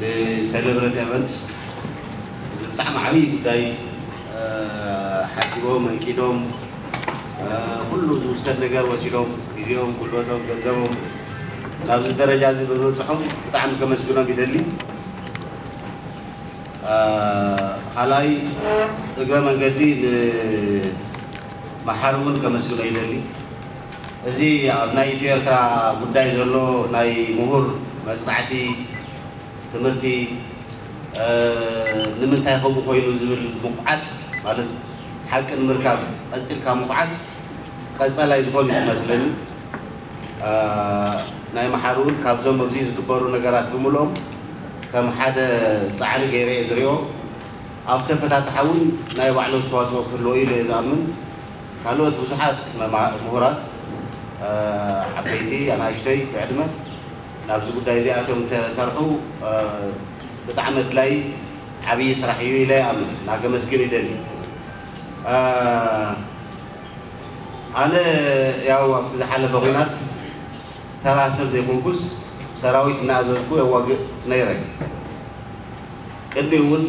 Celebrate events እዚ ብጣዕሚ ዓብዪ ጉዳይ ሓሲቦም መንቂዶም ኩሉ ዝውሰድ ነገር ወሲዶም ግዜኦም፣ ጉልበቶም፣ ገንዘቦም ናብዚ ደረጃ እዚ ብምብፅሖም ብጣዕሚ ከመስግኖም ይደሊ። ካልኣይ እግረ መንገዲ ንመሓሪ እውን ከመስግኖ ይደሊ። እዚ ኣብ ናይ ኢትዮ ኤርትራ ጉዳይ ዘሎ ናይ ምሁር መፅናዕቲ ትምህርቲ ንምንታይ ከምኡ ኮይኑ ዝብል ምኹዓት ማለት ሓቂ ንምርካብ ቀፂልካ ምኹዓት ቀፀላይ ዝኾን እዩ ዝመስለኒ። ናይ መሓሪ እውን ካብዞም ኣብዚ ዝግበሩ ነገራት ብምልኦም ከም ሓደ ፃዕሪ ገይረ እየ ዝሪኦ። ኣብ ተፈታትሓ እውን ናይ ባዕሉ ኣስተዋፅኦ ክህልዎ ኢለ እየ ዝኣምን። ካልኦት ብዙሓት ምሁራት ዓበይቲ ኣናእሽተይ ብዕድመ ናብዚ ጉዳይ እዚኣቶም ተሰርሑ ብጣዕሚ ኣድላይ ዓብዪ ስራሕ እዩ ኢለ ይኣምን። ናገመስግን ይደሊ። ኣነ ያው ኣብቲ ዝሓለፈ ኹናት ተራ ሰብ ዘይኮንኩስ ሰራዊት እናኣዘዝኩ የዋግእ ነይረ። ቅድሚ እውን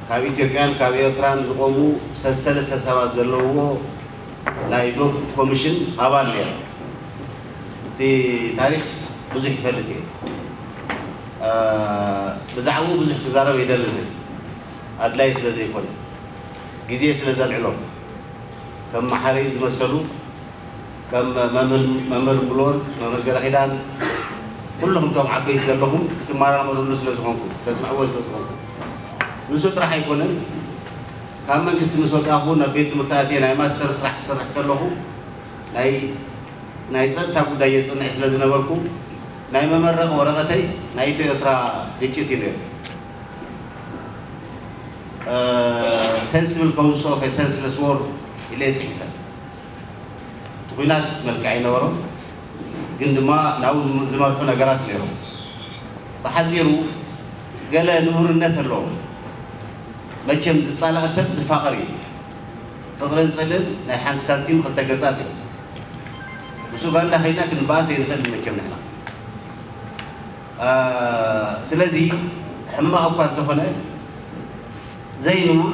ካብ ኢትዮጵያን ካብ ኤርትራን ዝቆሙ ሰሰለስተ ሰባት ዘለውዎ ናይ ዶብ ኮሚሽን ኣባል ነይረ። እቲ ታሪክ ብዙሕ ይፈልጥ እየ። ብዛዕባኡ ብዙሕ ክዛረብ የደልን። እዚ ኣድላይ ስለ ዘይኮነ ግዜ ስለ ዘልዕሎ ከም መሓሪ ዝመሰሉ ከም መምህር ሙሉወርቅ፣ መምህር ገረኺዳን ኩልኹም እቶም ዓበይቲ ዘለኹም ክትመራመሩሉ ስለ ዝኾንኩም፣ ተፅንዕዎ ስለ ዝኾንኩም፣ ንሱ ጥራሕ ኣይኮነን። ካብ መንግስቲ ምስ ወፃኹ ናብ ቤት ትምህርቲ ኣትየ ናይ ማስተር ስራሕ ክሰርሕ ከለኹ ናይ ናይ ፀጥታ ጉዳይ የፅንዕ ስለ ዝነበርኩ ናይ መመረቂ ወረቐተይ ናይ ኢትዮ ኤርትራ ግጭት እዩ ነይሩ። Sensible cause of a senseless war ኢለ ፅሒፈ። እቲ ኲናት መልክዕ ኣይነበሮም፣ ግን ድማ ናብኡ ዝመርሑ ነገራት ነይሮም። ብሓፂሩ ገለ ንቡርነት ኣለዎም። መቸም ዝፃላእ ሰብ ዝፋቐር እዩ። ፍቕርን ፅልእን ናይ ሓንቲ ሳንቲም ክልተ ገፃት እዮም። ምስ ኡጋንዳ ከይድና ክንበኣስ ኣይንኽእል መቸም ንሕና። ስለዚ ሕማቕ እኳ እንተኾነ ዘይንቡር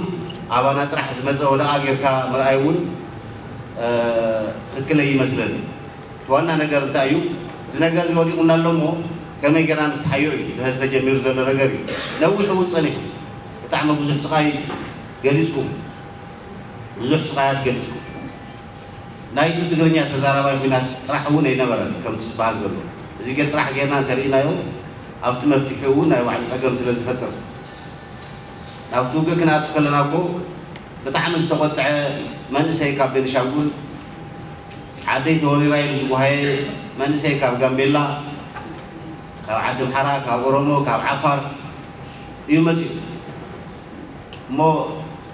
ኣባና ጥራሕ ዝመፀ ወደቓ ጌርካ ምርኣይ እውን ትኽክል ኣይመስለኒ። እቲ ዋና ነገር እንታይ እዩ? እዚ ነገር እዚ ወዲቑና ኣሎ እሞ ከመይ ጌርና ንፍትሓዮ እዩ። እዚ ሕዚ ተጀሚሩ ዘሎ ነገር እዩ። ነዊሕ እውን ፀኒሑ። ብጣዕሚ ብዙሕ ስቓይ ገሊፅኩም፣ ብዙሕ ስቓያት ገሊፅኩም። ናይቲ ትግርኛ ተዛራባይ ኲናት ጥራሕ እውን ኣይነበረን ከምቲ ዝበሃል ዘሎ። እዚ ግን ጥራሕ ጌርና እንተርኢናዮ ኣብቲ መፍትሒኡ እውን ናይ ባዕሉ ፀገም ስለ ዝፈጥር ናብቲ ውግእ ክንኣቱ ከለና እኮ ብጣዕሚ ዝተቖጥዐ መንእሰይ ካብ ቤኒሻንጉል ዓደይ ተወሪራ ኢሉ ዝጓሃየ መንእሰይ ካብ ጋምቤላ፣ ካብ ዓዲ ኣምሓራ፣ ካብ ኦሮሞ፣ ካብ ዓፋር እዩ መፂኡ። እሞ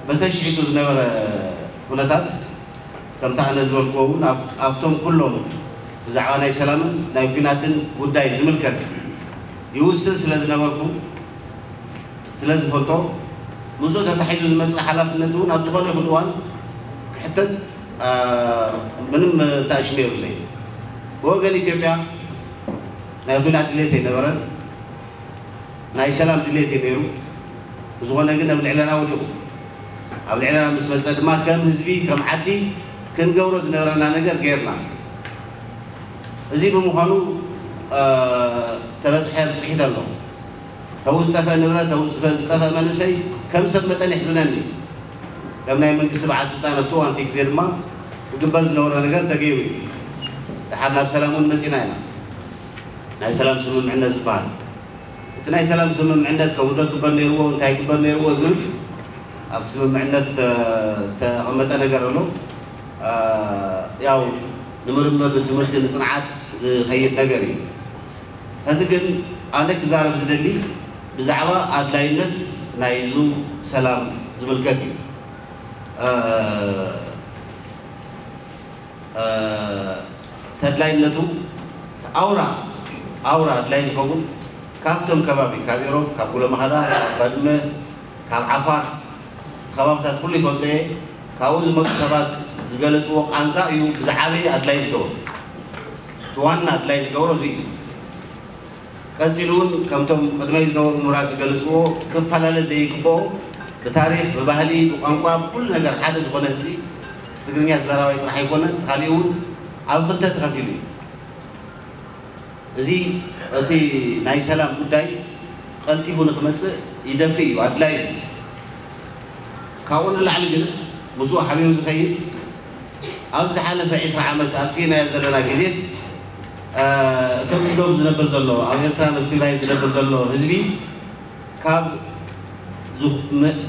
በተሽሒቱ ዝነበረ ኩነታት ከምቲ ኣነ ዝበልክዎ እውን ኣብቶም ኩሎም ብዛዕባ ናይ ሰላምን ናይ ኲናትን ጉዳይ ዝምልከት ይውስን ስለ ዝነበርኩ ስለ ዝፈልጦ ምስኡ ተታሒዙ ዝመፅእ ሓላፍነት እውን ኣብ ዝኾነ ይኹን እዋን ክሕተት ምንም ተኣሽሙ የብለይ። ብወገን ኢትዮጵያ ናይ ኲናት ድሌት ኣይነበረን። ናይ ሰላም ድሌት እዩ ነይሩ። ብዝኾነ ግን ኣብ ልዕለና ወዲቑ። ኣብ ልዕለና ምስ መፀ ድማ ከም ህዝቢ ከም ዓዲ ክንገብሮ ዝነበረና ነገር ገይርና። እዚ ብምዃኑ ተበፅሐ ብፅሒት ኣሎ። ተው ዝጠፈ ንብረት ተው ዝጠፈ መንእሰይ ከም ሰብ መጠን ይሕዝነኒ። ከም ናይ መንግስቲ በዓል ስልጣን ኣብቲ እዋን እቲ ግዜ ድማ ክግበር ዝነበሮ ነገር ተገይሩ እዩ። ድሓር ናብ ሰላም እውን መፂና ኢና። ናይ ሰላም ስምምዕነት ዝበሃል እቲ ናይ ሰላም ስምምዕነት ከምኡ ዶ ክግበር ነይርዎ እንታይ ክግበር ነይርዎ ዝብል ኣብቲ ስምምዕነት ተቐመጠ ነገር ኣሎ። ያው ንምርምር ንትምህርቲ ንፅንዓት ዝኸይድ ነገር እዩ። ሕዚ ግን ኣነ ክዛረብ ዝደሊ ብዛዕባ ኣድላይነት ናይዙ ሰላም ዝምልከት እዩ። ተድላይነቱ ኣውራ ኣውራ ኣድላይ ዝኸውን ካብቶም ከባቢ ካብ ኢሮብ ካብ ጉለመኸዳ ካብ ባድመ ካብ ዓፋር ከባብታት ኩሉ ይፈልጦ እየ። ካብኡ ዝመፁ ሰባት ዝገለፅዎ ቃንዛ እዩ ብዝዓበየ ኣድላይ ዝገብሮ። እቲ ዋና ኣድላይ ዝገብሮ እዚ እዩ። ቀፂሉ እውን ከምቶም ቅድመይ ዝነበሩ ምሁራት ዝገለፅዎ ክፈላለ ዘይግብኦ ብታሪክ፣ ብባህሊ፣ ብቋንቋ፣ ብኩሉ ነገር ሓደ ዝኾነ ህዝቢ ትግርኛ ተዛራባይ ጥራሕ ኣይኮነን፣ እቲ ካሊእ እውን ኣብ ክልተ ተኸፊሉ እዩ። እዚ እቲ ናይ ሰላም ጉዳይ ቀልጢፉ ንክመፅእ ይደፍእ እዩ፣ ኣድላይ እዩ። ካብኡ ንላዕሊ ግን ምስኡ ሓቢሩ ዝኸይድ ኣብ ዝሓለፈ ዕስራ ዓመት ኣጥፊእናዮ ዘለና ግዜስ እቶም ኢዶም ዝነብር ዘሎ ኣብ ኤርትራ ኣብ ትግራይ ዝነብር ዘሎ ህዝቢ ካብ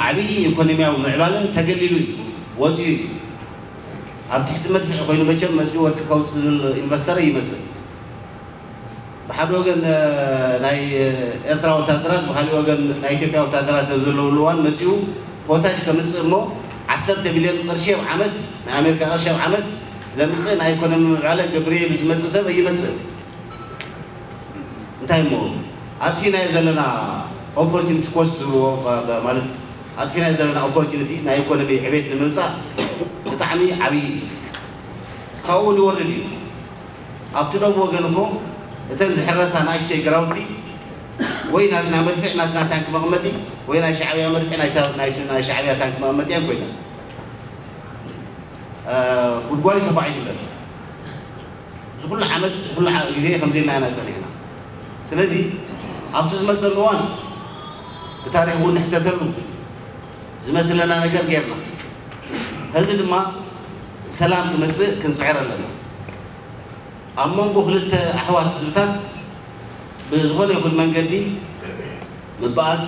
ዓብዪ ኢኮኖሚያዊ ምዕባለ ተገሊሉ እዩ ወፂኡ እዩ። ኣብ ትሕቲ መድፍዕ ኮይኑ መቸም መፅኡ ወርቂ ከውፅእ ዝብል ኢንቨስተር ይመስል። ብሓደ ወገን ናይ ኤርትራ ወታደራት ብካሊእ ወገን ናይ ኢትዮጵያ ወታደራት ኣብ ዘለውሉ እዋን መፂኡ ፖታሽ ከምፅእ እሞ ዓሰርተ ቢልዮን ቅርሺ ኣብ ዓመት ናይ ኣሜሪካ ቅርሺ ኣብ ዓመት ዘምፅእ ናይ ኢኮኖሚ ምዕባለ ገብርኤ ብዝመፅእ ሰብ ኣይመፅእ። እንታይ እሞ ኣጥፊናዮ ዘለና ኦፖርቹኒቲ ኮስት ዝብልዎ ማለት ኣጥፊናዮ ዘለና ኦፖርቹኒቲ ናይ ኢኮኖሚ ዕቤት ንምምፃእ ብጣዕሚ ዓብዪ እዩ። ካብኡ እውን ይወርድ እዩ። ኣብቲ ደቡብ ወገን እኮ እተን ዝሕረሳ ንኣሽተይ ግራውቲ ወይ ናትና መድፍዕ ናትና ታንክ መቐመጢ ወይ ናይ ሻዕብያ መድፍዕ ናይ ሻዕብያ ታንክ መቐመጢ እየን ኮይነን ጉድጓድ ተኳዒቱለን። እዚ ኩሉ ዓመት እዚ ኩሉ ግዜ ከምዚ ኢልና ኢና ፀኒሕና። ስለዚ ኣብቲ ዝመፀሉ እዋን ብታሪክ እውን ንሕተተሉ ዝመስለና ነገር ጌርና። ሕዚ ድማ ሰላም ክመፅእ ክንፅዕር ኣለና። ኣብ መንጎ ክልተ ኣሕዋት ህዝብታት ብዝኾነ ይኹን መንገዲ ምባኣስ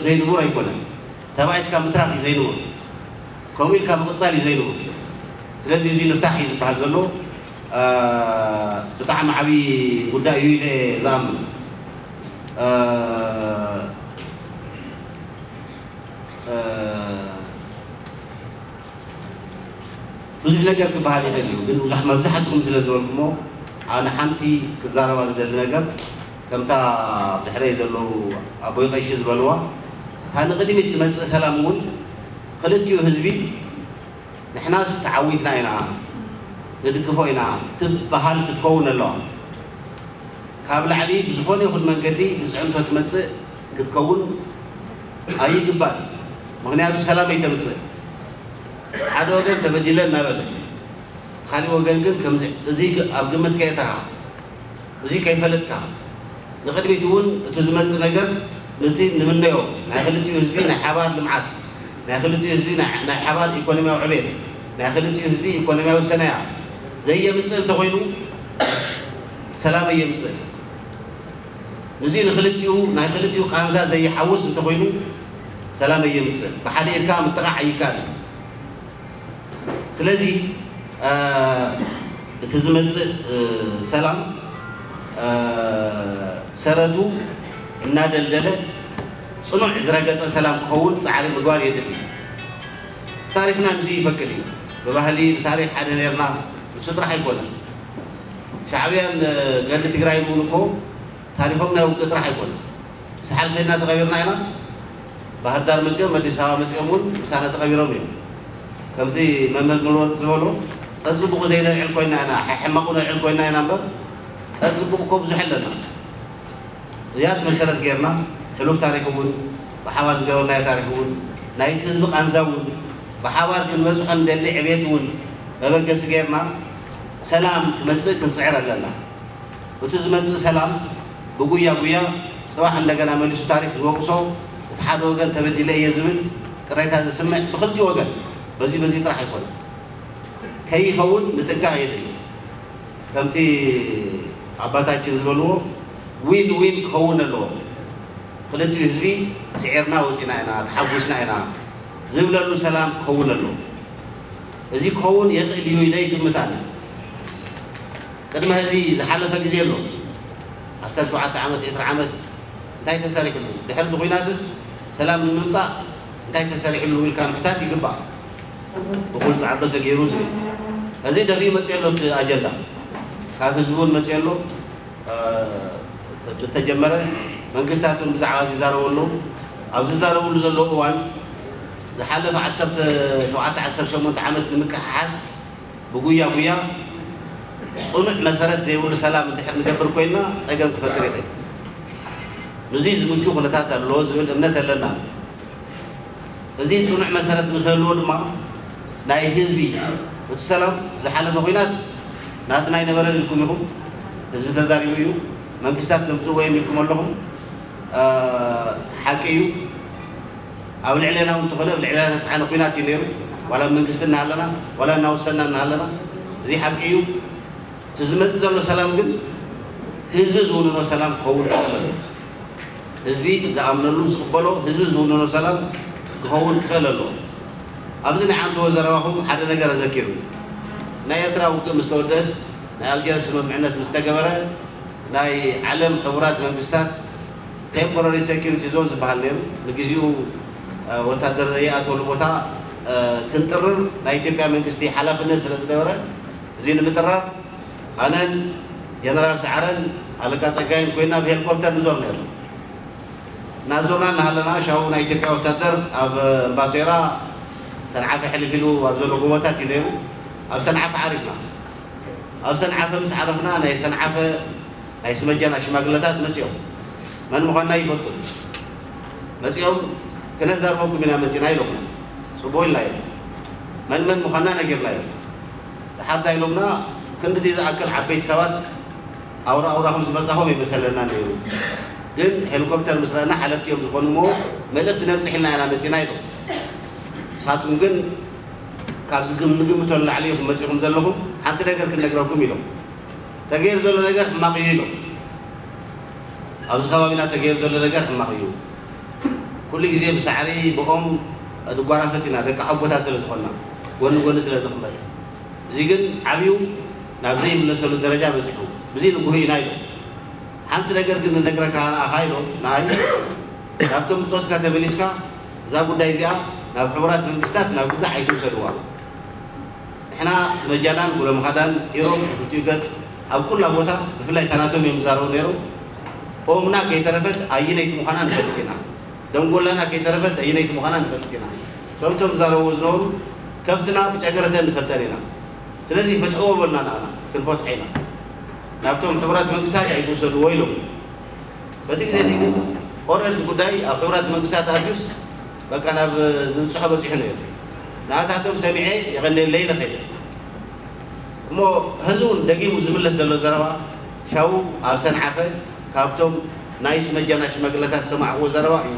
ዘይንቡር ኣይኮነን። ተባኢስካ ምትራፍ እዩ ዘይንቡር፣ ከምኡ ኢልካ ምቕፃል እዩ ዘይንቡር። ስለዚ እዚ ንፍታሕ እዩ ዝበሃል ዘሎ። ብጣዕሚ ዓብዪ ጉዳይ እዩ ኢለ ዝኣምን። ብዙሕ ነገር ክበሃል ይኽእል እዩ፣ ግን ብዙሕ መብዛሕትኹም ስለ ዝበልኩሞ ኣነ ሓንቲ ክዛረባ ዝደሊ ነገር ከምታ ድሕረይ ዘለዉ ኣቦይ ቀሺ ዝበልዋ እታ ንቕድሚት ትመፅእ ሰላም እውን ክልቲኡ ህዝቢ ንሕናስ ተዓዊትና ኢና ንድግፎ ኢና ትበሃል ክትከውን ኣለዋ። ካብ ላዕሊ ብዝኾነ ይኹን መንገዲ ብፅዕንቶ ትመፅእ ክትከውን ኣይግባን። ምኽንያቱ ሰላም ኣይተምፅእ። ሓደ ወገን ተበዲለ እናበለ ካሊእ ወገን ግን ከምዚ እዚ ኣብ ግምት ከየእተኻ እዚ ከይፈለጥካ ንቕድሚት እውን እቲ ዝመፅእ ነገር ነቲ ንምነዮ ናይ ክልቲኡ ህዝቢ ናይ ሓባር ልምዓት ናይ ክልቲኡ ህዝቢ ናይ ሓባር ኢኮኖሚያዊ ዕቤት ናይ ክልቲኡ ህዝቢ ኢኮኖሚያዊ ሰናያ ዘየምፅእ እንተኾይኑ ሰላም ኣየምፅእ። ንዚ ንክልቲኡ ናይ ክልቲኡ ቃንዛ ዘይሓውስ እንተኾይኑ ሰላም ኣየምፅእ። ብሓደ ኢድካ ምጥቓዕ ኣይከኣልን። ስለዚ እቲ ዝመፅእ ሰላም ሰረቱ እናደልደለ ፅኑዕ ዝረገፀ ሰላም ክኸውን ፃዕሪ ምግባር የድሊ። ታሪክና ንዚ ይፈቅድ እዩ። ብባህሊ ብታሪክ ሓደ ነርና ንሱ ጥራሕ ኣይኮነን። ሻዕብያን ገድሊ ትግራይ እውን እኮ ታሪኮም ናይ ውግእ ጥራሕ ኣይኮነን። ሳሕል ከይድና ተቐቢርና ኢና። ባህር ዳር መፂኦም ኣዲስ ኣበባ መፂኦም እውን ምሳና ተቐቢሮም እዮም። ከምዚ መምህር ሙሉወርቅ ዝበሎ ፀፅቡቑ ዘይነልዕል ኮይና ኢና፣ ሕማቑ ነልዕል ኮይና ኢና እምበር ፀፅቡቑ እኮ ብዙሕ ኣለና። እዚኣት መሰረት ጌርና ሕሉፍ ታሪክ እውን ብሓባር ዝገበርናዮ ታሪክ እውን ናይቲ ህዝቢ ቃንዛ እውን ብሓባር ክንበፅሖ ንደሊ ዕቤት እውን መበገሲ ጌርና ሰላም ክመፅእ ክንፅዕር ኣለና። እቲ ዝመፅእ ሰላም ብጉያ ጉያ ፅባሕ እንደገና መሊሱ ታሪክ ዝወቅሶ እቲ ሓደ ወገን ተበዲለ እየ ዝብል ቅሬታ ዝስምዕ ብክልቲኡ ወገን በዚ በዚ ጥራሕ ኣይኮነን ከይኸውን ምጥንቃቕ የድሊ። ከምቲ ኣባታችን ዝበልዎ ዊን ዊን ክኸውን ኣለዎ። ክልቲኡ ህዝቢ ስዒርና ወፂና ኢና ተሓጒስና ኢና ዝብለሉ ሰላም ክኸውን ኣለዎ። እዚ ክኸውን የኽእል እዩ ኢለ ይግምት ኣነ። ቅድሚ ሕዚ ዝሓለፈ ግዜ ኣሎ። ዓሰርተ ሸውዓተ ዓመት፣ ዕስራ ዓመት እንታይ ተሰሪሕሉ? ድሕሪ እቲ ኲናትስ ሰላም ንምምፃእ እንታይ ተሰሪሕሉ ኢልካ ምሕታት ይግባእ። እኹል ፃዕዶ ተገይሩ ዝብል እዚ ደፊኡ መፅኡ ኣሎ። እቲ ኣጀንዳ ካብ ህዝቢ እውን መፅኡ ኣሎ። ዝተጀመረ መንግስታት እውን ብዛዕባ እዚ ይዛረቡ ኣለዉ። ኣብ ዝዛረብሉ ዘለዉ እዋን ዝሓለፈ ዓሰርተ ሸውዓተ ዓሰርተ ሸሞንተ ዓመት ንምክሕሓስ ብጉያ ጉያ ፅኑዕ መሰረት ዘይብሉ ሰላም እንድሕር ንገብር ኮይንና ፀገም ክፈጥር ይኽእል። ንዙይ ዝምቹ ኩነታት ኣሎ ዝብል እምነት ኣለና። እዚ ጽኑዕ መሰረት ንክህልዎ ድማ ናይ ህዝቢ እቲ ሰላም ዝሓለፈ ኩናት ናትና ኣይነበረን ኢልኩም ኢኹም። ህዝቢ ተዛሪቡ እዩ። መንግስታት ዘምጽእዎ እዮም ኢልኩም ኣለኹም። ሓቂ እዩ። ኣብ ልዕሌና እውን እንተኾነ ኣብ ልዕሌና ዝተፅዓነ ኩናት እዩ ነይሩ። ዋላ መንግስቲ እናሃለና ዋላ እናወሰና እናሃለና እዚ ሓቂ እዩ። እቲ ዝመፅእ ዘሎ ሰላም ግን ህዝቢ ዝውንኖ ሰላም ክኸውን ክኽእል ኣለዎ። ህዝቢ ዝኣምነሉ ዝቕበሎ ህዝቢ ዝውንኖ ሰላም ክኸውን ክኽእል ኣለዎ። ኣብዚ ናይ ዓንተቦ ዘረባኹም ሓደ ነገር ኣዘኪሩ። ናይ ኤርትራ ውግእ ምስ ተወደስ ናይ ኣልጀርስ ስምምዕነት ምስ ተገበረ ናይ ዓለም ሕቡራት መንግስታት ቴምፖራሪ ሴኪሪቲ ዞን ዝበሃል ነይሩ። ንግዜኡ ወታደር ዘይኣተወሉ ቦታ ክንጥርር ናይ ኢትዮጵያ መንግስቲ ሓላፍነት ስለ ዝነበረ እዚ ንምጥራር ኣነን ጀነራል ሰዓረን ኣለቃ ጸጋይን ኮይና ብሄሊኮፕተር ንዞር ነርና። እናዞርና እናሃለና ሻው ናይ ኢትዮጵያ ወታደር ኣብ እምባሶራ ሰንዓፈ ሕልፍ ኢሉ ኣብ ዘሎ ጎቦታት እዩ ነይሩ። ኣብ ሰንዓፈ ዓሪፍና። ኣብ ሰንዓፈ ምስ ዓረፍና ናይ ሰንዓፈ ናይ ስመጃና ሽማግለታት መጺኦም መን ምዃንና ይፈልጡ። መጺኦም ክነዛርበኩም ኢና መጺና ኢሎምና። ጽቡቕ ኢልና እዮም። መን መን ምዃንና ነጊርና እዮም። ድሓር እንታይ ኢሎምና ክንድቲ ዝኣክል ዓበይቲ ሰባት ኣውራ ኣውራኹም ዝመጻኹም ይመሰለና ነይሩ። ግን ሄሊኮፕተር ምስ ረኣና ሓለፍቲ እዮም ዝኾኑ እሞ መልእኽቲ ነብጽሕ ኢልና ኢና መጺና ኢሎም። ንሳትኩም ግን ካብዚ ግም ንግምቶ ንላዕሊ ኢኹም መጺኹም ዘለኹም ሓንቲ ነገር ክንነግረኩም ኢሎም። ተገይሩ ዘሎ ነገር ሕማቕ እዩ ኢሎም። ኣብዚ ከባቢና ተገይሩ ዘሎ ነገር ሕማቕ እዩ። ኩሉ ግዜ ብሳዕሪ ብኦም ንጓራፈጥ ኢና ደቂ ሓቦታት ስለ ዝኾንና ጎኒ ጎኒ ስለ ንቕመጥ። እዚ ግን ዓብዩ ናብ ዘይምለሰሉ ደረጃ በጺሑ። ብዚ ንጉህ ኢና ኢሎም። ሓንቲ ነገር ግን ንነግረካ ንኣኻ ኢሎም ንኣይ ናብቶም ብጾትካ ተመሊስካ እዛ ጉዳይ እዚኣ ናብ ሕቡራት መንግስታት ናብ ግዛዕ ኣይትውሰድዋ። ንሕና ስመጃናን ጉለምኻዳን ኢሮብ ብክልቲኡ ገጽ ኣብ ኩላ ቦታ ብፍላይ ታናቶም እዮም ዝዛረቡ ነይሮም። ኦምና ከይተረፈት ኣየነይቲ ምዃና ንፈልጥ ኢና። ደንጎላና ከይተረፈት ኣየነይቲ ምዃና ንፈልጥ ኢና። ከምቶም ዝዛረቡ ዝነበሩ ከፍትና ብጨገረተን ንፈልጠን ኢና። ስለዚ ፍትሕዎ በልና ንኣና ክንፈትሖ ኢና። ናብቶም ሕቡራት መንግስታት ኣይትውሰድዎ ኢሎም። በቲ ግዜ እቲ ግን ኦረድ እቲ ጉዳይ ኣብ ሕቡራት መንግስታት ኣትዩስ በቃ ናብ ዝብፅሖ በፂሑ ነይሩ። ንኣታቶም ሰሚዐ የቐንየለይ ኢለ ከይደ። እሞ ሕዚ እውን ደጊሙ ዝምለስ ዘሎ ዘረባ ሻው ኣብ ሰንዓፈ ካብቶም ናይ ስመጃና ሽማግለታት ዝሰማዕዎ ዘረባ እዩ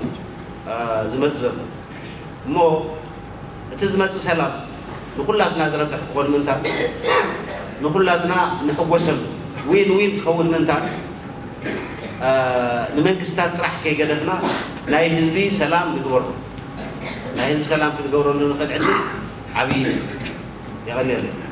ዝመፅእ ዘሎ። እሞ እቲ ዝመፅእ ሰላም ንኩላትና ዝረብሕ ክኾን ምንታን ንኩላትና ንሕጎሰሉ ዊን ዊን ክኸውን ምንታን ንመንግስታት ጥራሕ ከይገደፍና ናይ ህዝቢ ሰላም ንግበሮ። ናይ ህዝቢ ሰላም ክንገብረሉ ንኽእል ዕድል ዓብዪ እዩ። የቐንየለይ።